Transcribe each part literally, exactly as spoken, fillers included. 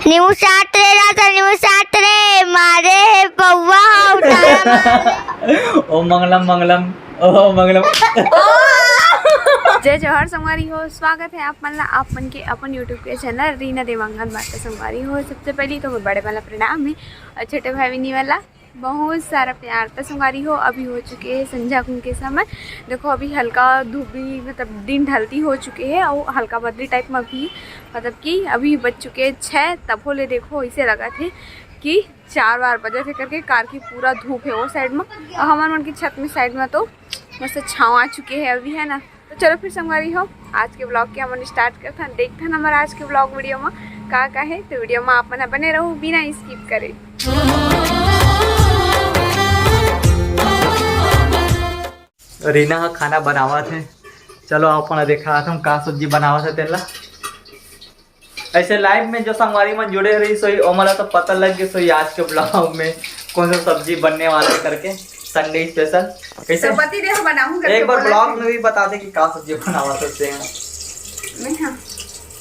निमुसात रे राजा, निमुसात रे, मारे हे पौवा, उतारा मारे। ओम मंगलम मंगलम, ओम मंगलम। जय जोहार संगवारी हो, स्वागत है आप मन ला, आप मन के अपन YouTube के चैनल रीना देवांगन बाटे। संगवारी हो, सबसे पहली तो बड़े वाला प्रणाम है और छोटे भाई विनी वाला बहुत सारा प्यार। तो संगवारी हो, अभी हो चुके हैं संझा कुन के समय। देखो, अभी हल्का धूप भी, मतलब दिन ढलती हो चुके है और हल्का बदली टाइप में भी, मतलब कि अभी बज चुके हैं छः, तभो ले देखो ऐसे लगा थे कि चार बार बजे थे करके कार की पूरा धूप है वो साइड में, और हमारे मन की छत में साइड में तो मस्त छाँव आ चुके है अभी, है ना। तो चलो फिर संगवारी हो, आज के ब्लॉग के हमन स्टार्ट करथन, देखथन हमर आज के ब्लॉग वीडियो में का का है। तो वीडियो में आप मन ह बने रहू बिना स्किप करे। रीना ह खाना बनावत हे, चलो आप मन देखा हम का सब्जी बनावत हे तेला। ऐसे लाइव में जो संगवारी मन जुड़े रही सोई, ओमन ला तो पता लग गए सोई आज के ब्लॉग में कौन सा सब्जी बनने वाला है करके, संडे स्पेशल। कैसे? चपाती देखो बनाऊं करके एक बार बोला ब्लॉग था। में भी बता दे कि का सब्जी बनावा सकते हैं। मैं हाँ।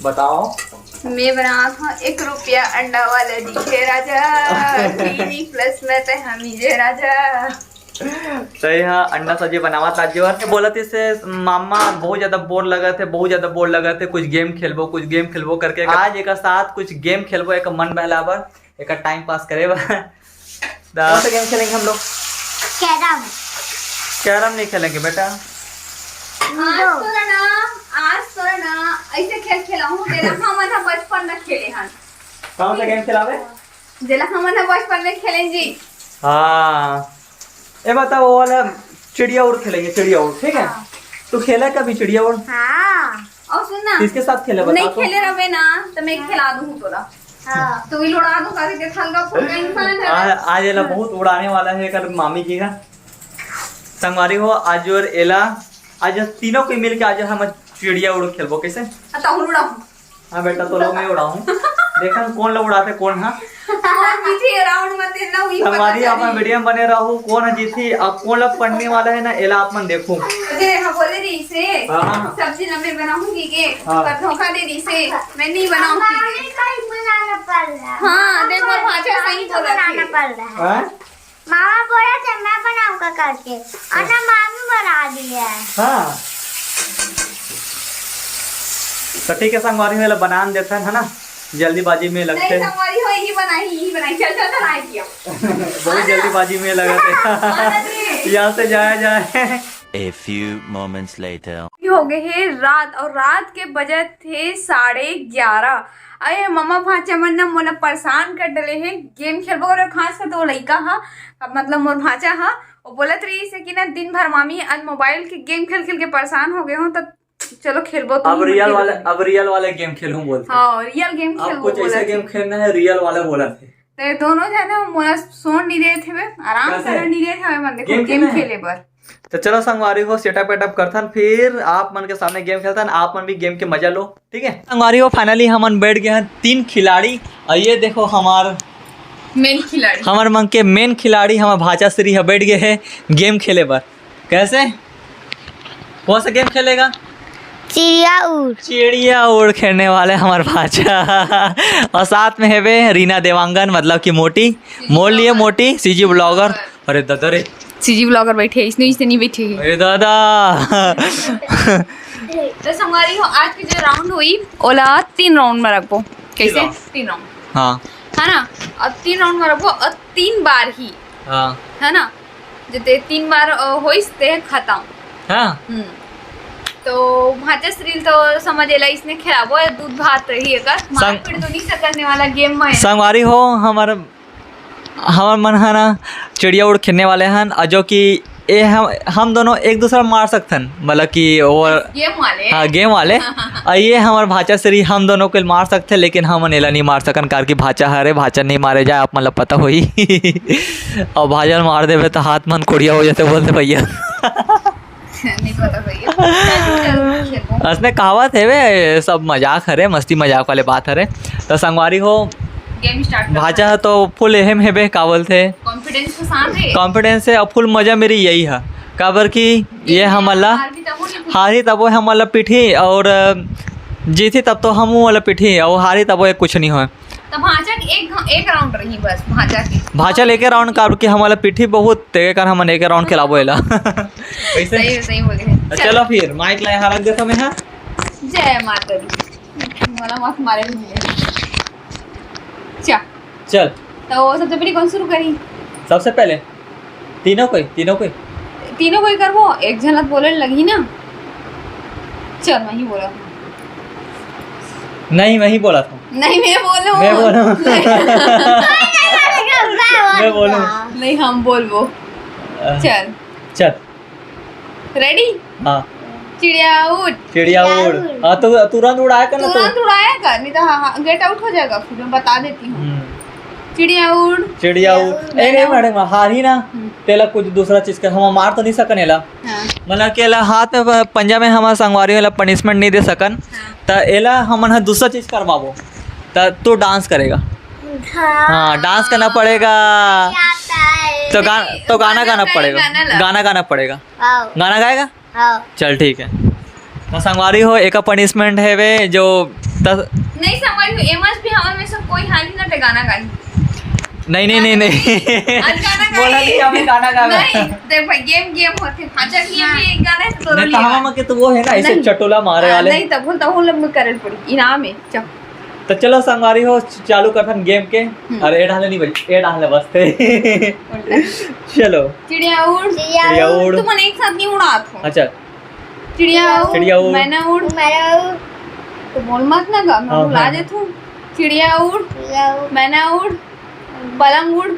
बताओ। मैं बनावत हूँ एक रुपया अंडा वाला दिखे राजा, क्लिनिक प्लस में ते हम ही जे राजा। सही है, अंडा सब्जी बनावत आज। और बोलत इसे मामा बहुत ज्यादा बोर लगत है, बहुत ज्यादा बोर लगत है, कुछ गेम खेलबो, कुछ गेम खेलबो करके। आज एक साथ कुछ गेम खेलबो, एक मन बहलाबर, एक टाइम पास करे बर। कौन सा गेम खेलेंगे हम लोग? कैरम। कैरम नहीं खेलेंगे बेटा। आज तोरा ना, आज तोरा ना ऐसे खेल खेलाहूँ, जेला हमन ह बचपन में खेले हन। कौन सा गेम खिलावे? जेला हमन ह बचपन में खेलेन जी। हाँ, ए बता, वो वाला चिड़िया उड़ खेलेंगे, चिड़िया उड़, ठीक है? हाँ। तू खेला कभी चिड़िया उड़? हाँ। और सुन ना, किसके साथ खेले, बता नहीं तो। खेले रहे ना, तो मैं खिला दूँ तोला। हाँ। तू ही उड़ा दूँ, काहे के हल्का फुल्का इंसान है। आज, आज एला बहुत उड़ाने वाला है कर मामी जी का। संगवारी हो, आज और एला, आज तीनों को मिलके आज हम चिड़िया उड़ खेलबो, कैसे? आ, तहु उड़ा। हाँ बेटा, तो लो मैं उड़ाऊँ। देखन कौन लोग उड़ाते, कौन, हाँ? कौन पीछे राउंड में तेरना हुई, संगवारी, पता अपन चली। वीडियो में बने रहू, कौन है जीती, अब कौन लोग पढ़ने वाला है ना, एला आप मन देखू। अरे हाँ, बोले रही से, हाँ, हाँ। सब्जी ना मैं बनाऊंगी के, हाँ। पर धोखा दे रही से, मैं नहीं बनाऊंगी। मम्मी का ही बनाना पड़ रहा है। हाँ, देखो, भाषा सही बोला बनाना पड़ रहा है। हाँ? मामा बोला था मैं बनाऊंगा करके, और ना मामी बना दिया है। हाँ, तो ठीक है संगवारी, में बनान देथन, है ना, जल्दीबाजी में लगते नहीं, हैं। संगवारी हो, यही बनाई, यही बनाई, चल, चल, चल, आ गया। बहुत जल्दीबाजी में लगा थे। हाँ, जी। यहाँ से जाया जाए। A few moments later. हो गए है रात, और रात के बजे थे साढ़े ग्यारह। अरे मम्मा भांचा मन ना मोला परेशान कर डले है, गेम खेलबो करे, खास कर तो लइका हा, अब मतलब मोर भांचा हा, वो बोलत रही से कि ना दिन भर मामी आज मोबाइल के गेम खेल खेल के परेशान हो गए हो, तो चलो खेलबो तो अब रियल वाले, अब रियल वाले गेम खेलूं बोलते। हाँ, रियल गेम अब खेलबो कुछ ऐसे बोलत गेम है। खेलना है, रियल वाला बोला थे। ते दोनों झन मोला सोन नहीं देत हवे, आराम कैसे? करन नहीं देत हवे, मन देखो गेम गेम खेलना है? खेले बर। तो चलो संगवारी हो, सेटअप वेटअप करथन, फिर आप मन के सामने गेम खेलथन, आप मन भी गेम के मजा लो, ठीक है? संगवारी हो, फाइनली हमन बैठ गए हैं तीन खिलाड़ी, और ये देखो हमार मेन खिलाड़ी। हमर मन के मेन खिलाड़ी, हमर भांचा श्री ह बैठ गए है गेम खेले बर। कैसे? कौन सा गेम खेलेगा? चिड़िया उड़। चिड़िया उड़ खेलने वाले हमार भांचा। और साथ में हेबे रीना देवांगन, मतलब कि मोटी, मोर लिए मोटी, सीजी ब्लॉगर। अरे दादा रे। सीजी ब्लॉगर बैठे, इसने, इसने नहीं बैठे। अरे दादा। तो संगवारी हो, आज के जो राउंड हुई, ओला तीन राउंड में रखबो। कैसे? तीन राउंड। तीन राउंड। हाँ। है ना? अब तीन राउंड में रखबो और तीन बार ही। हाँ। है ना? जते तीन बार, अ, होइस, ते खत्म। हाँ। हम्म। तो भांचा श्री ल तो समझ एला, इसने खिलाबो, दूध भात रही एकर। संग-, मारपीट तो नहीं सकने वाला गेम में। संगवारी हो, हमर, हमर मन ह ना चिड़िया उड़ खेलने वाले हन, और जो कि ए हम, हम दोनों एक दूसरा मार सकथन, मतलब कि वो गेम वाले। हाँ, गेम वाले। और ये हमर भांचा श्री हम दोनों के मार सकथे, लेकिन हमन एला नहीं मार सकन, कार की भांचा हरे, भांचा नहीं मारे जाए, आप मतलब पता होई। और भांचा ल मार देबे तो हाथ मन कोड़िया हो जाते, बोलते भैया। नहीं पता भैया। खेलबो। असने कहावत हेवे, सब मजाक हरे, मस्ती मजाक वाले बात हरे। तो संगवारी हो, गेम स्टार्ट करना भांचा है। ह तो फुल एहेम हेबे, का बोलथे? कॉन्फिडेंस के साथ है। कॉन्फिडेंस है और फुल मजा मेरी यही है, काबर कि ये हमन ला हारही तबो नहीं हारही तबो हमन ला पीटही, और जीतही तब तो हम वाला पीटही, और हारही तबो ये कुछ नहीं होय। तो भांचा के एक घ-, एक राउंड रही बस, भांचा के। भांचा ल एके राउंड काबर कि हमला पीठी बहुत तेके कारण हमन एके राउंड खिलाबो एला। कैसे? सही, सही बोले हैं। चलो। चलो फिर, माइक ला यहाँ रख देता मैं, हाँ? जय माता दी। मला मत मारे भी मिले। चा। चल। तो सबसे पहले कौन शुरू करी? सबसे पहले तीनों कोई, तीनों कोई। तीनों कोई करबो, एक झन ला बोले लगही ना। चल, मैं ही बोला। नहीं, मैं ही बोला था। नहीं, मैं बोलूं। मैं बोलूं। नहीं। मैं बोलूं। नहीं, हम बोलबो। अ, चल। चल। रेडी? हाँ। चिड़िया उड़। चिड़िया उड़। चिड़िया उड़। हाँ, तो तुरंत उड़ाया कर ना तो। तुरंत उड़ाया कर, नहीं तो हाँ, हाँ, गेट आउट हो जाएगा, फिर मैं बता देती हूँ। हम्म। चिड़िया उड़। चिड़िया उड़। चिड़िया उड़। ए, नहीं, मैडम, हारी ना। हम्म। तेला कुछ दूसरा चीज कर, हम मार तो नहीं सकन एला। हाँ। मतलब कि एला हाथ में प-, पंजा में हमर संगवारी वाला पनिशमेंट नहीं दे सकन। हाँ। त एला हमन ह दूसरा चीज करवाबो। त तू डांस करेगा। हाँ। हाँ, डांस करना पड़ेगा। आता है। तो गा-, नहीं, तो गाना गाना गाना पड़ेगा, पड़ेगा। गाना ला। गाना गाना पड़ेगा। हाँ। गाना गाएगा? हाँ। चल, ठीक है। तो संगवारी हो, एका पनिशमेंट है वे जो त- नहीं, संगवारी हो, एमस भी हमन में से कोई हारी ना ते गाना गाही। नहीं, नहीं, नहीं, नहीं। आज गाना बोला गाही। नहीं, हमें गाना गाना। नहीं, देख भाई, गेम गेम होथे, भांचा गेम हाँ। भी एक गाना है, तो दोनों नहीं, नहीं तो गाना। हम के तो वो है ना, ऐसे नहीं। चटोला मारे हाँ, वाले। नहीं, तब बोल, तब बोल, मैं करे पड़ी, इनाम है, चल। तो चलो संगवारी हो, चालू करथन गेम के। हम्म। अरे, ए डाले नहीं बज, ए डाले बस थे। उल्टा। चलो। चिड़िया उड़। चिड़िया चिड़िया उड़। उड़। तुमन एक साथ नहीं उड़ात हो। अच्छा। चिड़िया उड़। चिड़िया उड़। मैना उड़। मैना उड़। तो बोल मत ना गा, मैं हाँ, भुला हाँ। देथूं। चिड़िया उड़। चिड़िया उड़। मैना उड़। पलंग उड़।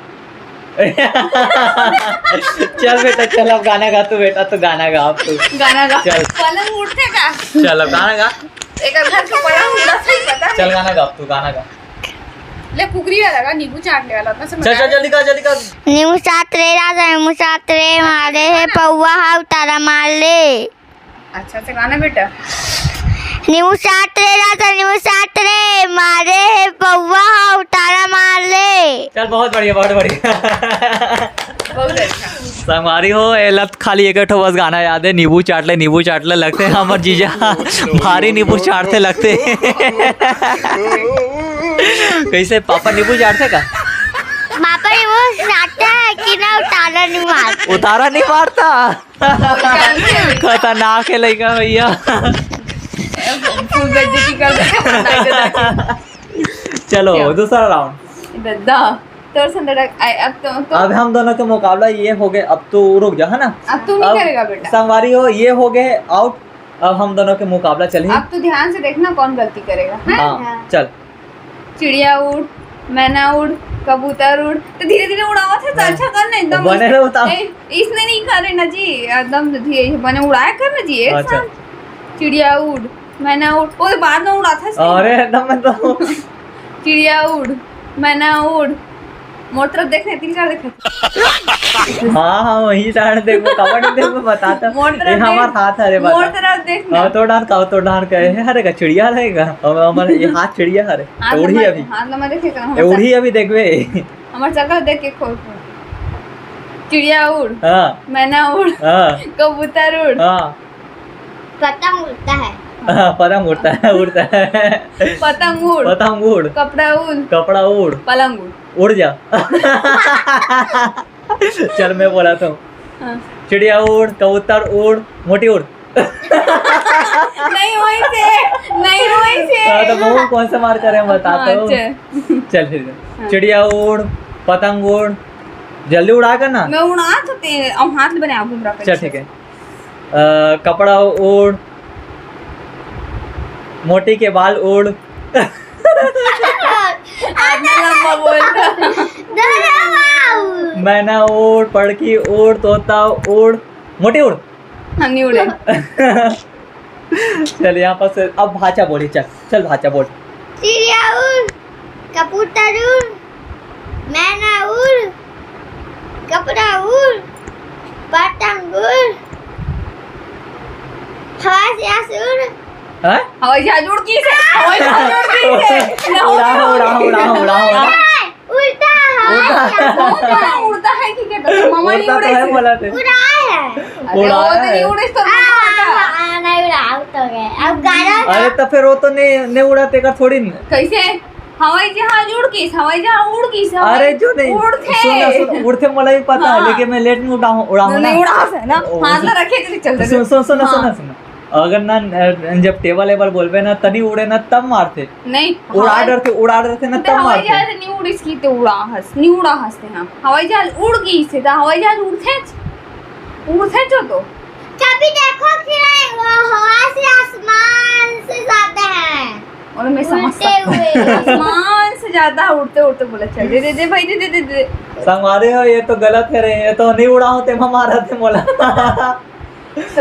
चल बेटा, चल, अब गाना गा तू बेटा, तू गाना गा अब तू। गाना गा। चल। पलंग उड़थे का? चल, अब गाना गा। एक घर का पलंग उड़ा सही पता है। चल, गाना गा अब तू, गाना गा। ले, कुकरी वाला गा, नींबू चाटने वाला, उतना से चल, मजा चल, आया। जल्दी गा, जल्दी गा। नींबू चाट रे राजा, नींबू चाट रे, मारे हे पौवा हा, उतारा मार ले। अच्छा से गाना बेटा। नींबू चाट रे राजा, नींबू चाट रे, मारे हे पौवा हा, उतारा मार ले। चल, बहुत बढ़िया, बहुत बढ़िया। बहुत अच्छा। संगवारी हो, एला खाली एक ठो बस गाना याद है, नींबू चाट ले, नींबू चाट ले, लगथे हमर जीजा भारी नींबू चाटथे लगथे। कैसे पापा नींबू चाटथे का? पापा नींबू चाटथे कि ना, उतारा नहीं मारता। उतारा नहीं मारता। खतरनाक है लइका भैया। फुल बेइज्जती कर देते हैं, बताइए, बताइए। चलो, क्या? दूसरा राउंड। दद्दा, तोर संदड़ा, आय, अब तो, तो अब हम दोनों के मुकाबला ये हो गए, अब तू रुक जा, है ना? अब तू नहीं अब करेगा बेटा। संगवारी हो, ये हो गए आउट, अब हम दोनों के मुकाबला चलही। अब तू ध्यान से देखना कौन गलती करेगा, हैं? हाँ, हाँ। चल। चिड़िया उड़, मैना उड़, कबूतर उड़, तो धीरे-धीरे उड़ावत है, तो हाँ। अच्छा कर ना, एकदम बने रहो, उतार। ए, इसने नहीं करे ना जी, एकदम धीरे बने उड़ाया कर ना जी, एक अच्छा। साथ। चिड़िया उड़, मैना उड़, वो बाद में उड़ाता है इसने। अरे, एकदम मैं तो चिड़िया उड़, मैना उड़, मोर तरफ देख रहे, तीन चार देख रहे। हाँ, हाँ, वही डांड देखो, कबड्डी देखो, बताता। मोर तरफ ए, हमार देख, हाथ हरे मोर बता। तरफ देख ना। हाँ, तो डांड का, तो डांड का, ए, हरे का चिड़िया रहेगा। अब हमारे ये हाथ चिड़िया हरे। हाथ तो उड़ी लमा-, अभी। हाथ लमा देखे का, ए, हमार उड़ी चक-, अभी देखबे। हमार चक्कर देख के खोल खोल। चिड़िया उड़। हाँ। मैना उड़। हाँ। कबूतर उड़। हाँ। पतंग उड़ता है। हाँ, पतंग उड़ता है, उड़ता है। पतंग उड़। पतंग उड़। कपड़ा उड़। कपड़ा उड़। पलंग उड़। उड़ जा। चल, मैं बोला था। हाँ। चिड़िया उड़, कबूतर उड़, मोटी उड़। नहीं होइसे, नहीं होइसे। हाँ, तो वो कौन सा मार करे, हम बता हाँ, तो। अच्छा। चल, ठीक है। हाँ। चिड़िया उड़, पतंग उड़, जल्दी उड़ा कर ना। मैं उड़ा तो ते, अब हाथ ले बने आगू रख। चल, ठीक है। अ, कपड़ा उड़, मोटी के बाल उड़। आदमी लंबा बोलता। दादा बाबू। मैना उड़, पड़की उड़, तोता उड़, मोटी उड़। हम नहीं उड़े। चल, यहाँ पर से अब भाचा बोली, चल, चल भाचा बोल। चिड़िया उड़, कबूतर उड़, मैना उड़, कपड़ा उड़, पतंग उड़, हवाई जहाज उड़। हैं? हवाई जहाज उड़ की से? हवाई जहाज उड़ की से? उड़ा, उड़ा, उड़ा, उड़ा, उड़ा। उड़ता है। उड़ता है। वो क्या उड़ता है कि क्या? तो मामा नहीं उड़ता तो उड़े है से। बोला थे। उड़ाए है। अरे वो उड़ाया तो नहीं है। उड़े तो आ, मामा उड़ता। हाँ, नहीं उड़ा, out हो गए। अब गाना अरे तो फिर वो तो नहीं, नहीं उड़ा तेरा थोड़ी न। कैसे? हवाई जहाज उड़ गिस, हवाई जहाज उड़ गिस, हवाई अरे जो नहीं, उड़थे। सुन ना, सुन, उड़थे मोला भी पता है, हाँ। लेकिन मैं लेट में उड़ाहूँ, उड़ाहूँ नहीं, ना। उड़ाहस ना। ओ, हाथ ला रखे, चल, चल, सुन, चल। सुन, सुन, हाँ। सुन, सुन। अगर ना, अ, जब टेबल एबल बोलबे ना, तनी उड़े ना, तब मारथे। नहीं, उड़ा हवाई डरथे, उड़ा डरथे ना, ते तब हवाई मारथे। जहाज नहीं उड़िस की ते उड़ाहस, नहीं उड़ाहस ते, हाँ। हवाई जहाज उड़ गिस ते, तो हवाई जहाज उड़थे, उड़थे जो तो। कभी देखो कि वो हवा से आसमान से ज्यादा है। और मैं समझ उड़ते सकता हूँ। हुए। आसमान से ज्यादा उड़ते उड़ते बोला, "चल, दे, दे, दे भाई, दे, दे, दे, दे।" संगवारी हो, ये तो गलत है रे, ये तो नहीं उड़ाहूँ ते मारथे मोला। तो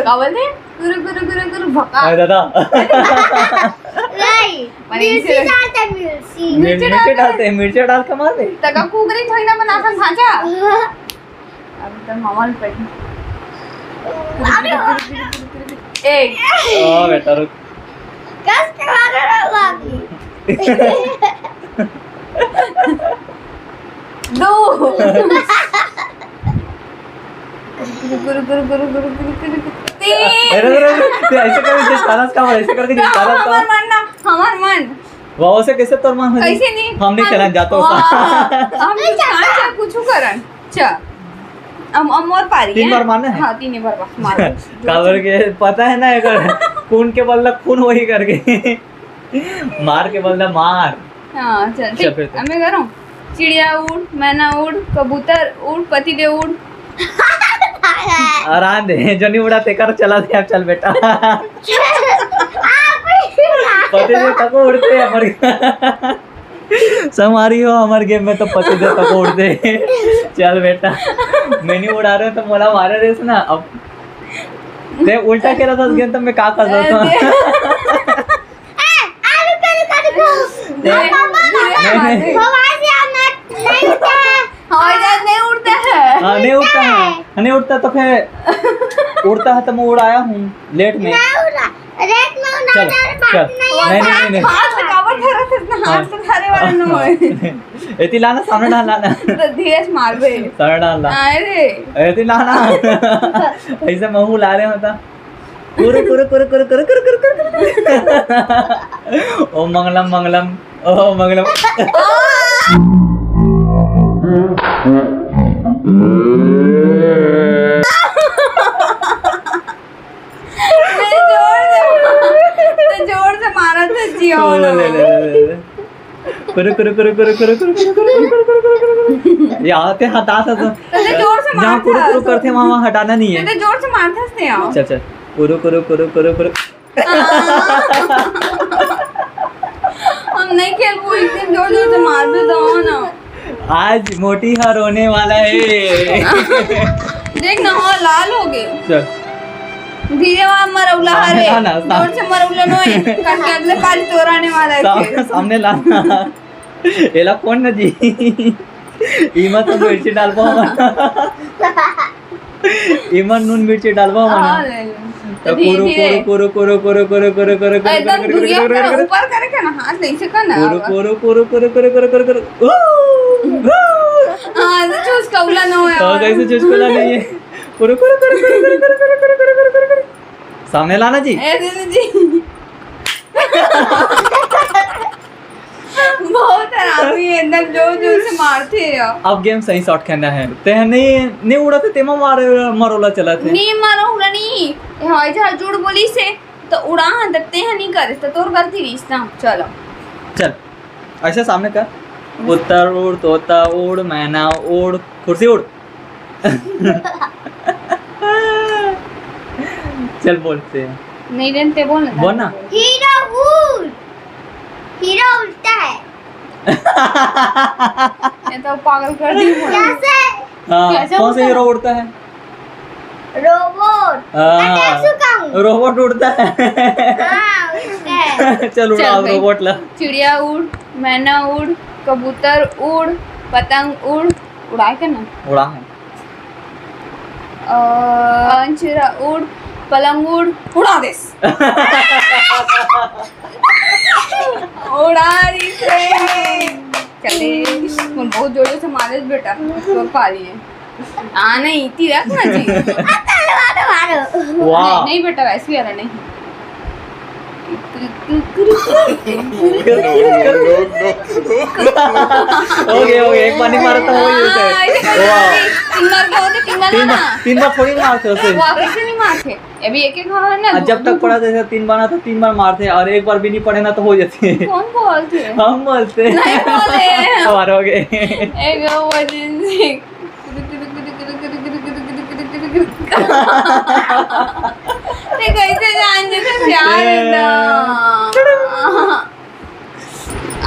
का बोलते? गुरु, गुरु, गुरु, गुरु, भका। अरे दादा। नहीं, माने मिर्ची इसे डालते, मिर्ची। मिर्ची मिर्ची डालते। डालते, मिर्ची डाल के मार दे। तका कुकरी थोड़ी ना बना था खाजा। अब तो मामा ने पड़ी। अरे। एक। ओ बेटा रुक। कस के मारो ना भाभी। दो। गुरु, गुरु, गुरु, गुरु, गुरु, गुरु, गुरु, गुरु। तीन। अरे, अरे, अरे, ते ऐसे करके जिस तरह का, ऐसे करके जिस तरह का। हमार मन ना, हमार मन। वाह, उसे कैसे तोर मन हो जी? कैसे नहीं? हम नहीं हम, खेलन जातो वाह, सा। हम नहीं जान जा कुछ करन। चा। हम, हम और पारी तीन है। बार मारना है? हाँ, तीन बार बस मार। काबर के पता है ना, अगर खून के बदला खून वही करके। मार के बदला मार। हाँ, चल, चल ठीक। फिर तो। अब मैं करूँ? चिड़िया उड़, मैना उड़, कबूतर उड़, पतिदेव उड़। आराम दे, जो नहीं उड़ा तेकर चला दे, अब चल बेटा। पतिदेव तक उड़ते हैं, पर संगवारी हो, हमारे गेम में तो पतिदेव तक उड़ते हैं। चल बेटा, मैं नहीं उड़ा रहे तो मोला मारे रेस ना। अब ते उल्टा खेला था गेम, तो मैं का कर सकता हूँ? ए, ए, रुको, रुको, रुको। ए, पापा, पापा, नहीं, नहीं। हवाई जहाज नहीं उड़ता है। हवाई जहाज नहीं उड़ता है। हाँ, नहीं उड़ता है। नहीं उड़ता तो फिर उड़ता है तो मैं उड़ाया हूँ लेट में। नहीं उड़ा, लेट में उड़ा चल, यार, बात चल। नहीं है। नहीं, नहीं, नहीं, नहीं। हाथ से काबर धरत है इतना? हाँ। हाथ से धरे वाला न होए। एती लाना, सामने डाल लाना। तो धीरे से मारबे। सामने डाल ला। अरे। एती लाना। ऐसे महू ला रहे होता। कुरु, कुरु, कुरु। ओम मंगलम, मंगलम, ओम मंगलम। मैं जोर से, तो जोर से मारा था जियो ओ, ना। ले, ले, ले, ले, ले। कुरु, कुरु, कुरु। या, ते हटा था तो। तो जोर से जहाँ मार कुरु, था, कुरु तो। करते हैं, वहाँ, वहाँ हटाना नहीं है। तो जोर से मार था इसने, आओ। चल, चल। कुरु, कुरु, कुरु, कुरु, कुरु। हम नहीं खेलबो, एक दिन जोर जोर से मारबे तो हो ना। आज मोटी ह रोने वाला है। देख ना, हो लाल हो गए। चल। धीरे वहाँ मरौला सामने हरे। ला ना, सामने। जोर से मरौला नो है, करके अगले पारी तोराने वाला है सामने, फिर। सामने ला ना। एला फोन ना जी। इमा तो मिर्ची डालबो हमन। इमा नून मिर्ची डालबो हमन। हाँ, ले लो। तो धीरे, कुरु, धीरे। कुरु, कुरु। एकदम दुरिया कर, ऊपर करे के ना, हाथ ले से कर ना। कुरु, कुरु। ऊ, ऊ। हाँ, ऐसे चूस कौला ना होया तो और। कैसे चूस कौला नहीं है? कुरु, कुरु, कुरु। सामने लाना जी। ए, दीदी जी। बहुत हरामी है, एकदम जोर जोर से मारते हैं। अब गेम सही शॉट खेलना है। ते नहीं, नहीं उड़ा थे, तेमा मारे, मरोला चला थे। नहीं मारो, उड़ा नहीं। हवाई जहाज उड़ बोली से, तो उड़ा हन, ते हा नहीं करे, तो तोर गलती रहीस ना। चलो। चल, ऐसे सामने कर। उत्तर उड़, तोता उड़, मैना उड़, कुर्सी उड़। चल बोलते हैं। नहीं जानते, बोल ना। बोल ना। हीरो उड़, हीरो उड़ता है। ये तो पागल कर दी। कैसे? हाँ, कैसे कौन सा उड़ता है? हीरो उड़ता है? रोबोट। हाँ। मैं कैसे कहूँ? रोबोट उड़ता है। हाँ, उड़ता है। चल उड़ा चल भाई। रोबोट ला। चिड़िया उड़, मैना उड़, कबूतर उड़, पतंग उड़, उड़ा के ना? उड़ा है। अ, अंचरा उड़, पलंग उड़, उड़ा देस। उड़ा रही से। चले, तुम बहुत जोर से मारे बेटा, तोर पारी है। आ, नहीं, इतनी रख ना जी। मारो, मारो। वाह। नहीं, नहीं बेटा, वैसे भी वाला नहीं। हो गया, हो गया, एक बार नहीं मारा तो हो ही जाता है। हाँ, ऐसे करके वाह। तीन बार को होते, तीन बार तीन ना। बार, तीन बार थोड़ी मारते हो सिर्फ। वो आप ऐसे नहीं मारते। अभी एक एक बार ना, और दो, जब दो, तक पढ़ा जैसे तीन बार ना तो तीन बार मारते हैं, और एक बार भी नहीं पढ़े ना तो हो जाती है। कौन बोलते हैं? हम बोलते हैं। नहीं बोले। और हो गए। एक वो वजन से। ते कैसे जान जैसे प्यार है ना।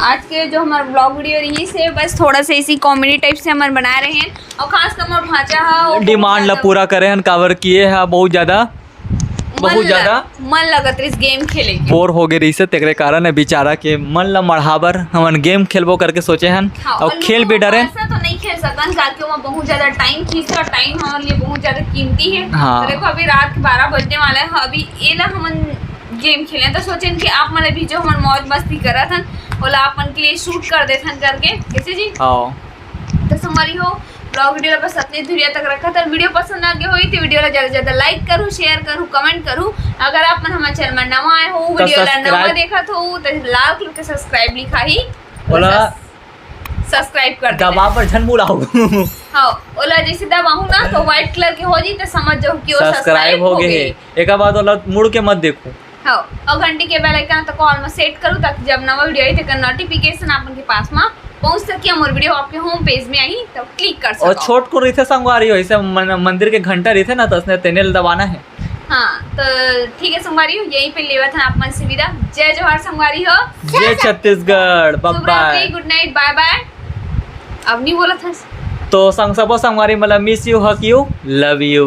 आज के जो हमार ब्लॉग वीडियो रही से बस थोड़ा सा इसी कॉमेडी टाइप से हमन बना रहे हैं, और खास कर मोर भांचा हा, वो डिमांड ला बहुत पूरा करे हन, काबर किए हा बहुत ज्यादा, मन बहुत लग-, ज्यादा मन लगत रहिस गेम खेले के। बोर हो गए रहिस, तेकरे कारण है बेचारा के मन ला मढ़ाबर हमन गेम खेलबो करके सोचे हन। हाँ, और और खेल भी डरे। ऐसा तो नहीं खेल सकन, काहे कि ओमा बहुत ज्यादा टाइम खींचता, टाइम हमारे लिए बहुत ज्यादा कीमती है। हाँ। तो देखो, अभी रात के बारह बजने वाला है, अभी ये ला हमन गेम खेले, तो सोचेन कि आप मन भी जो हमन मौज मस्ती करत हन, ओला अपन के लिए शूट कर देथन करके, कैसे जी? हाँ। तो संगवारी हो, ब्लॉग वीडियो ला बस अतने धुरिया तक रखा था। वीडियो पसंद आ गया होई तो वीडियो ला ज्यादा से ज्यादा लाइक करू, शेयर करू, कमेंट करू। अगर आप मन हमारे चैनल में नवा आए हो, तो वीडियो ला नवा सब्सक्राइब। देखत हो, तो लाल कलर के सब्सक्राइब लिखा ही, ओला सब्सक्राइब कर देना। दबा पर झन मुड़ाओ। हाँ, ओला जैसे दबाहू ना तो व्हाइट कलर के हो जी, तो समझ जाओ कि वो सब्सक्राइब सब्सक्राइब हो हो गए गए। है। एकर बाद ओला मुड़ के मत देखो। हाँ, और घंटी के बेल आइकन तो कॉल में सेट करू, ताकि जब नवा वीडियो आई, तेकर नोटिफिकेशन आप उनके पास में पहुंच सके। और वीडियो आपके होम पेज में आई, तो क्लिक कर और सको। छोट को रहिथे संगवारी हो, ऐसे मन-, मंदिर के घंटा रहिथे ना, तो उसने तेने ल दबाना है। हाँ, तो ठीक है संगवारी हो, यहीं पे लेवत हन आप मन से विदा। जय जोहार संगवारी हो। जय छत्तीसगढ़, शुभ रात्रि, बाय। गुड नाइट, बाय बाय। अब नहीं बोला था। तो संग सबो संगवारी मतलब miss you, hug you, love you।